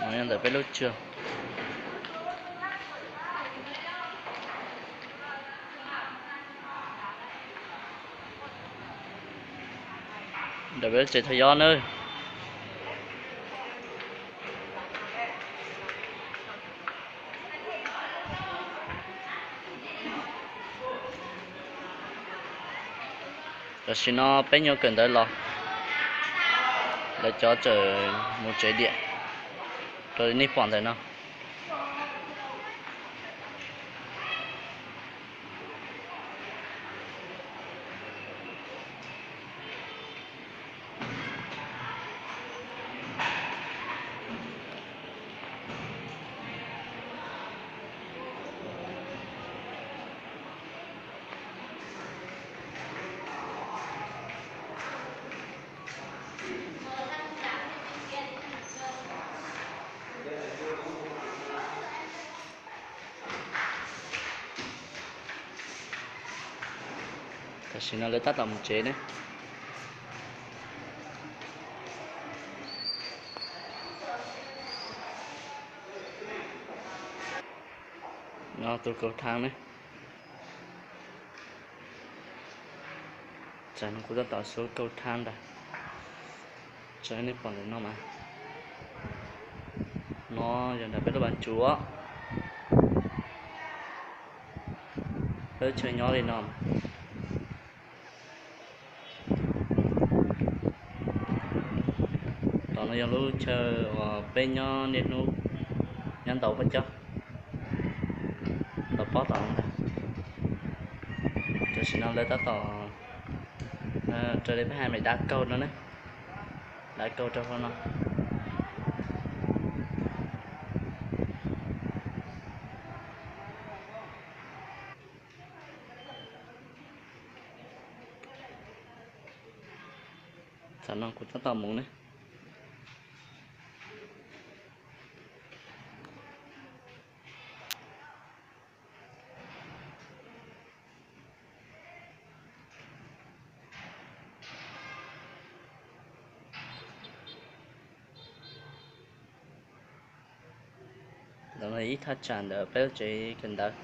Nyob ntawm peb lub tsuag, ntawm peb lub tsev thov yob nawb. Tam sim no peb nyuag kawm ntawv los, lawv cov tseem mus tsev diam rau li nej pom ntawm no. Tam sim no lawv tab tom mus tsev ne. No tus kaus thaj ne. Tam no kuv tab tom xuav kaus thaj ntag. Tam nej pom ntawm no mas, no yog ntawm peb lub pas tsuv, peb lub chaw nyob li no. Tom no yog lub chaw uas peb nyob niaj hnub nyob ntaus pob cob, ntaus pob tom no ntag. Tam sim no lawv tab tom raws li peb hais mas dav kaug no ne, dav kaug rau hauv no. Tam no kuv tab tom mus ne. Ntawm no ib thaj tsam ntawm peb lub tsev kawm ntawv.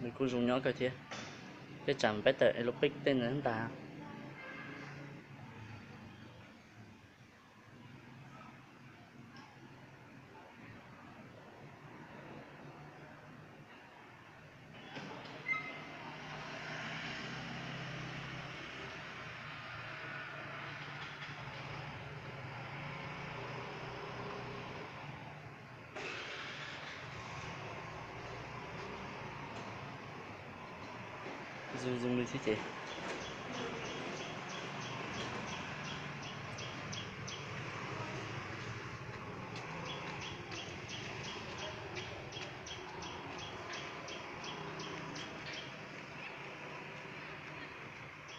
Nws kuj zoo nyob kawg thiab. Tej tsam peb tawm es luag peb tej ntawd ntag. Zoo zoo li thiab ces.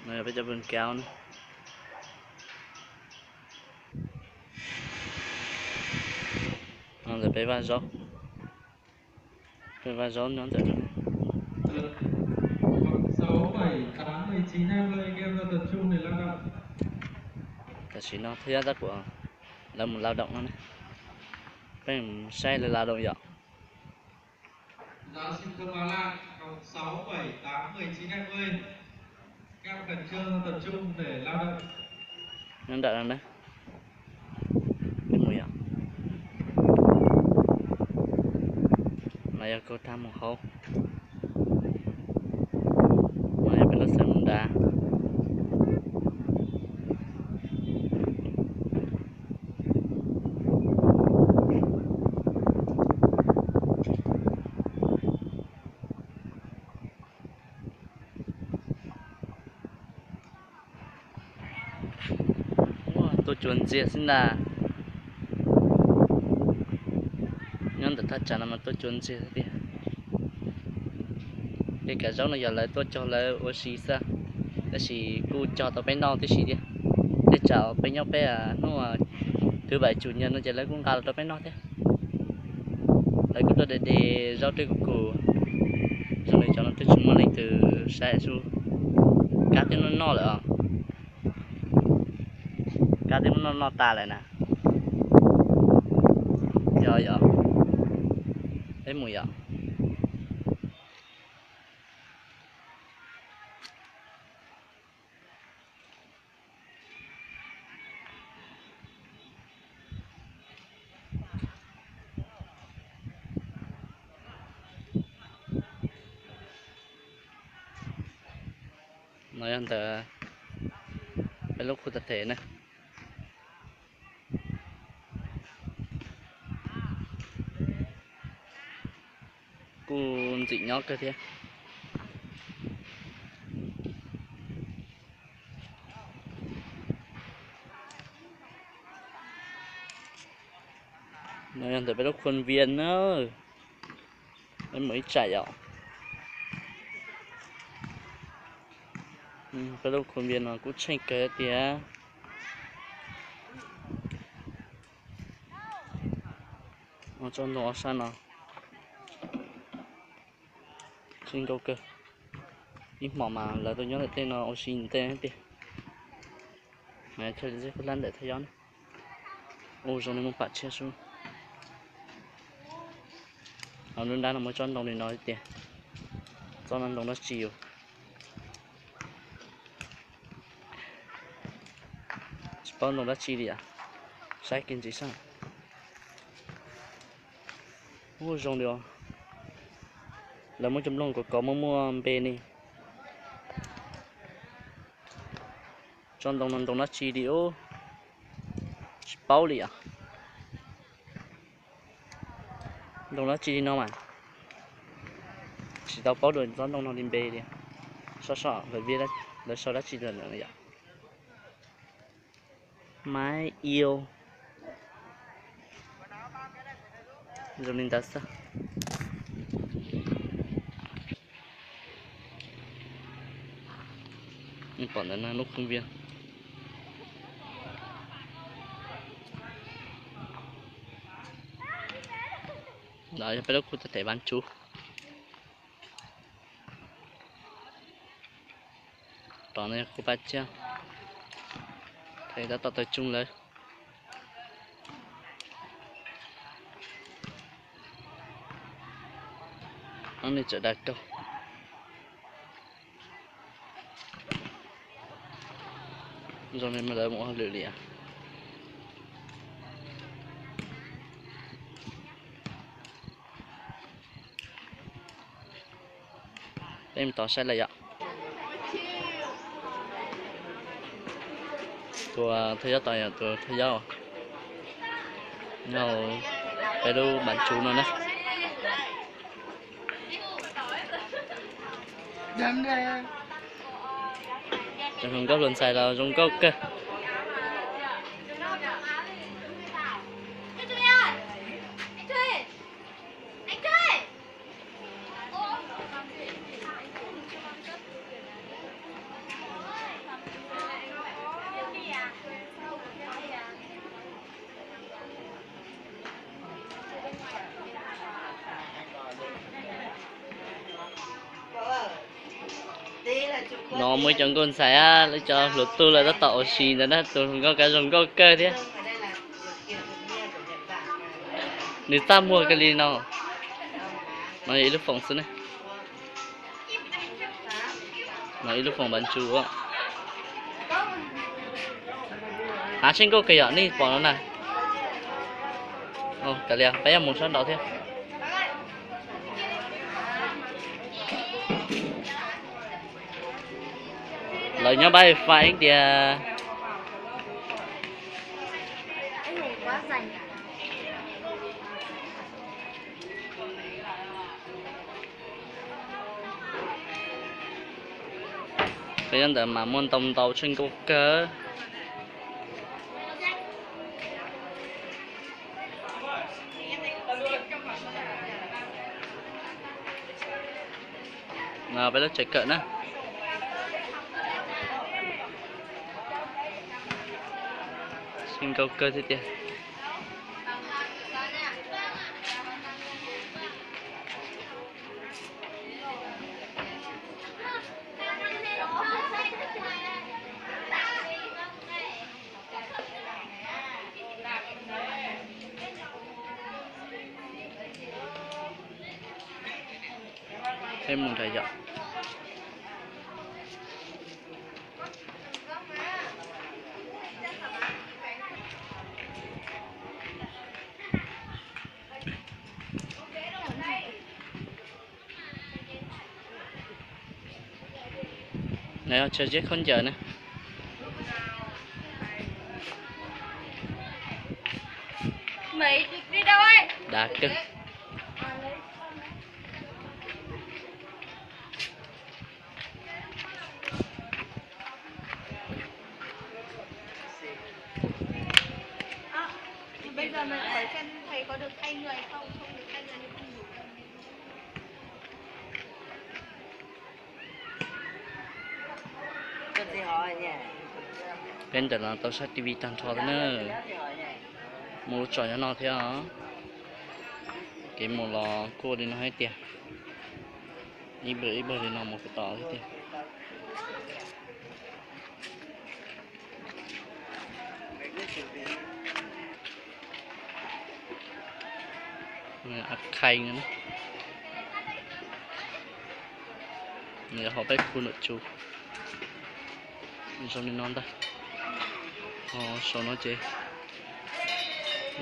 No yog peb cov pw kaub na. No ntawm peb vaj zaub, peb vaj zaub nyob ntawm no. Tam sim no thiab tab kuv lawv mus lao doom no ne, peb saib lawv lao doom yom. Nyob nram no na, peb mus yom. No yog kaus thaj mus hauv, no yog peb lub xeev Moos Das. Tuaj cua ntxiag xwb ntag. Nyob ntawm thaj tsam no mas tuaj cua ntxiag tiag. Tej kav zaub no yog lawv tuaj cog lawv ua si xwb, tab sis kuj cog tau peb noj tib si thiab. Tej tsam peb nyob peb hnub thứ bảy chủ nhật no ces lawv kuj nqa los rau peb noj thiab. Lawv kuj tuaj de de zaub twb kuj kus, zoo li cov no twb tsis muaj leej twg saib xwb. Kab twb noj noj lawm os. Kab twb noj noj tas lawm na. Yog yog, peb mus yom. No yog ntawm peb lub khu tập thể na. Kuj ntxim nyob kawg thiab. No yog ntawm peb lub khuôn viên na. Peb mus ib tsam yom. Peb lub khuôn viên no kuj tsheej kawg tiag. Tsob ntoo ob sab no tsheej nkauj kawg. Ib hmos mas lawv tuaj nyob ntawm tej no ua si ntej tiag. Mas thiaj li kuj hlab ntawm thaj yob na. Ua zoo li muaj pam tshiab sub. Ho lub nrab no muaj tsob ntoo li no tiag. Tsob no ntoo dab tsi yus tsis paub ntoo dab tsi li. Saib kiag ntxiv saib. Ua zoo li os. Lawv muab cov nplooj kov kov muaj muaj npe ni. Tsob ntoo no ntoo dab tsi li os. Tsis paub li os. Ntoo dab tsi li no mas tsis tau paub dua tsob ntoo no li npe li. Soj soj lawv viaj, lawv sau dab tsi lawm yom. Maiv iau. Zoo li ntawd xwb. Pom ntawm no lub khuôn viên. Los yog peb lub khu tập thể bán trú. Tom no yog khu paj tsiab, tab tom taw tsoo lawm. Ob niag tseem dag kaug. Zoo li lawv mus hauj lwm li. Peb mus tos saib lawm yom. Tus thawj zaub tos yog tus thawj zaub nyob peb lub bán trú no na. Cov hluas nkauj hluas ntxhais los zoo nkauj kawg. No muaj ib co nkauj ntxhais, lawv cov hluas tug lawv tab tom ua si ntawd na, tus hluas nkauj kab zoo nkauj kawg thiab. Nws txaj muag kawg li no. No yog ib lub foom xwb na. No ib lub foom bán trú. Hnav tsheej nkauj kawg yom, nej pom no na. Kav liam, peb yuav mus sab nraud thiab. Lawv nyob pab fais tias. Peb nyob ntawd mas muaj ntau ntau tsheej nkauj kawg. No peb lub tsev kawm na. Tsheej nkauj kawg thiab tiag. Peb mus nram yom. Nws yog chaw zeb khaub ncaws na. Dav kawg. Peb ntawm no tau saib T V tag nrho thiab na. Mus lub tsom nyob no thiab os. Kev mus los kuj ua li no thiab tiag. Ib npawg ib npawg li no mus puas tau thiab tiag. Nws yog hauv peb khu nram tsu. Zoo li no ntag. Ho saum no ces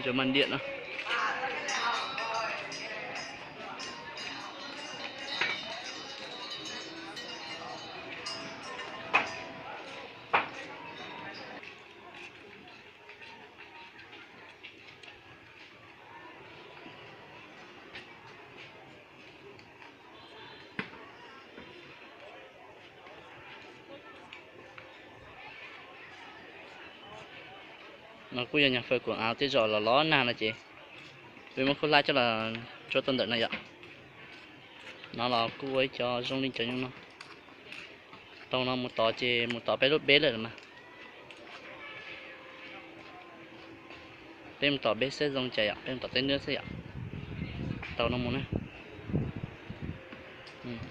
cov maj diam no. No kuj yog nyuag fawm koom av tej zaum los los nag no ces peb muab khaub hlab coj los tsuab tau ntawm no yom. No los kuj ua ib co zoo li cov nyuj no. Tau no mus tod ces mus tod peb lub peb lawm mas. Peb mus tom peb xwb zoo cas yom, peb mus tom tej nws xwb yom. Tau no mus na.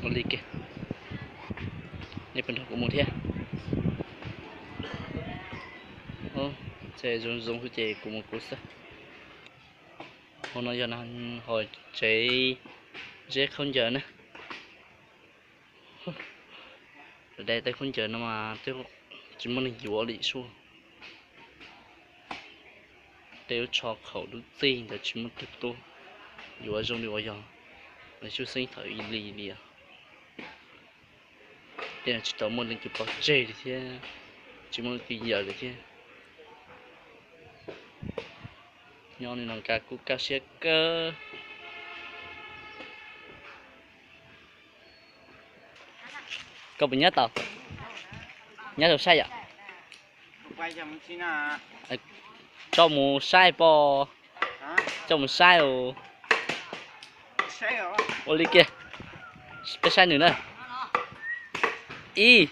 Ua li kiag. Nej puas nrog kuv mus thiab? Ces zoo zoo xwb ces kuv mus kuv xwb. Hauv no yog hauv tsev zeb khaub ncaws na. Lawv de tej khaub ncaws no mas twb tsis muaj neeg yuav li sub. Tej lub tsho khaum lub txig ntawd tsis muaj tus tuaj yuav zoo li uas yog lawv tshwj xeeb thaum ub li li os. Tej no tsis tau muaj leej twg pov tseg li thiab, tsis muaj leej twg yawm li thiab. Nyob li no nkaj kuj kaj siab kawg. Koj puas nyob tau? Nyob rau saib yom. Tso mus saib pob. Tso mus saib os. Ua li kiag. Peb saib nws na. Ib,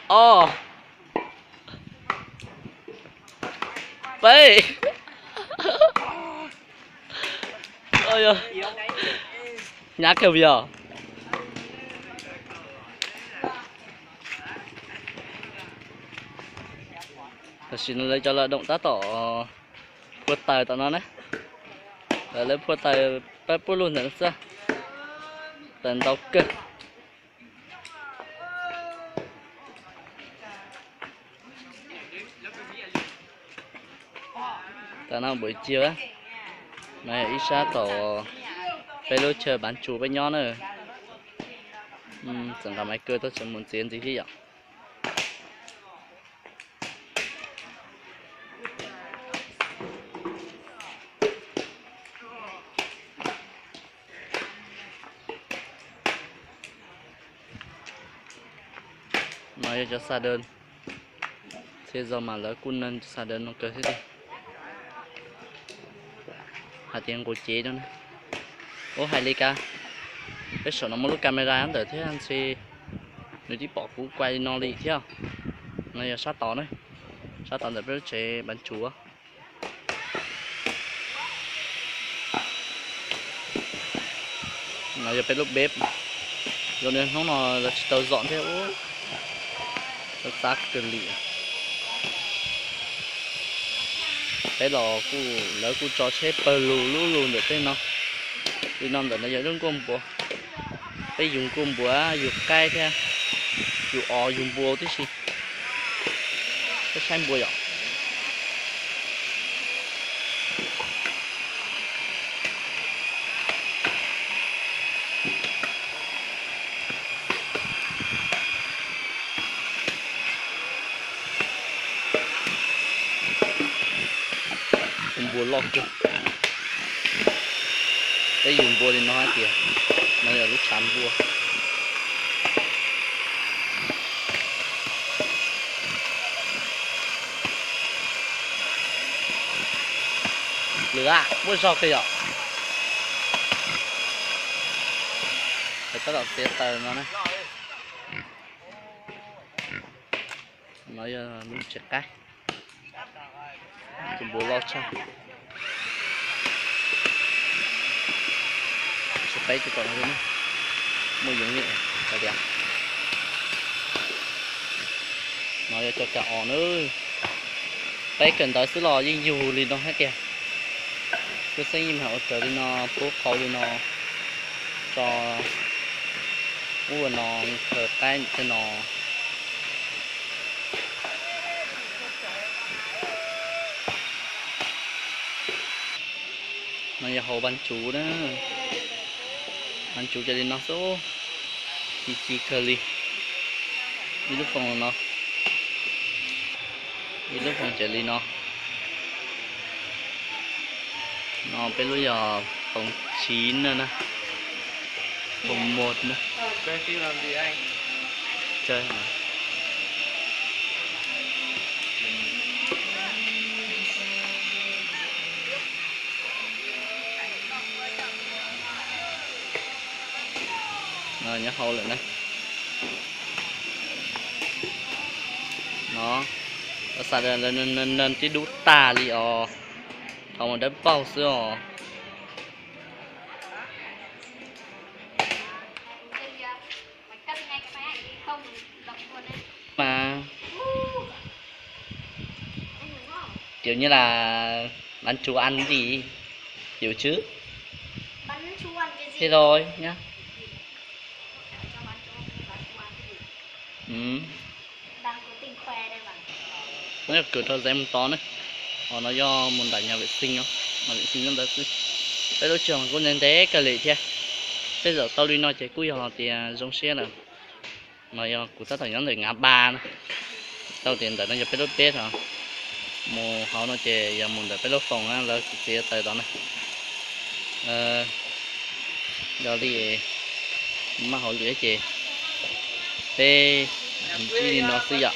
ob, peb. Nyab kawg yog. Tam sim no lawv cov ladoo tab tom phua taws tom no na. Lawv phua taws pab pub lug ntawm xwb. Taws ntau kawg. Tam no npam cig, no yog ib sab tom peb lub chaw Pav Tsu peb nyob na. Txawm nqa maiv kaw tuaj tseem mus ntxiv ntxiv thiab yom. No yog cov xa dawb, txhia zaus mas lawv kuj neeg xa dawb no kawg thiab tiag. Hais tias nqus cev no na. Ub, hais li cas, peb saum no muaj lub camera ntawm thiab ntshe nws twb pom kuv kuaj li no li thiab. No yog sab tod na, sab tod ntawm peb lub tsev Pav Tsu. No yog peb lub peb, zoo li hnub no lawv tsis tau zom thiab ub, txab kawg li. Peb los kuj, lawv kuj tso tsheb pawg lug lub lug ntawm tej no. Li no ntawm no yog lub nkuaj npua. Peb yug nkuaj npua, yug qaib thiab yug os yug npua tib si. Peb saib npua yom. Tus npua loj kawg. Peb yug npua li no hais tias no yog lub tshav npua. Lwm muaj zog kawg yom. Tab tom txiav taws no na. No yog lub tsev qaib. Tus npua loj tshaj. Tsis peb tus tom no, muaj yoov li tias. No yog cov kas os na. Peb kawm ntawv xwb los yeej yug li no hais tias. Kuj xeeb yeej mam ua raws li no, pub qhau li no tso. Ua no khaws qaib tej no. No yog hauv vaj tsuv na. Vaj tsuv ces li no xwb, ci ci kawg li. Ib lub foos no, ib lub foos ces li no. No peb lub yog foos tsiv na, foos muag na. Nyob hauv lawm na. No, xav tias lawv twb dub tag li os, thaum mus dawb paug xwb os. Mas kiểu như là bánh tráng ăn gì, hiểu chứ? Thế thôi nhá. Nó yog kws rau ze mus tod na. Ho no yog mus nram nhà vệ sinh, nhà vệ sinh ntawd xwb. Peb lub tsev kuj ntev ntev kawg li thiab. Tej zaum tau li no ces kuj yog tias zoo siab lawm. Mas yog kuv tab tom nyob ntawm ngã ba na. Tau tias ntawm no yog peb lub teb os. Mus hauv no ces yog mus ntawm peb lub foos na, lawv txiav taws tod na. Yog li maj hauv lwm ces peb ntsib li no xwb yom.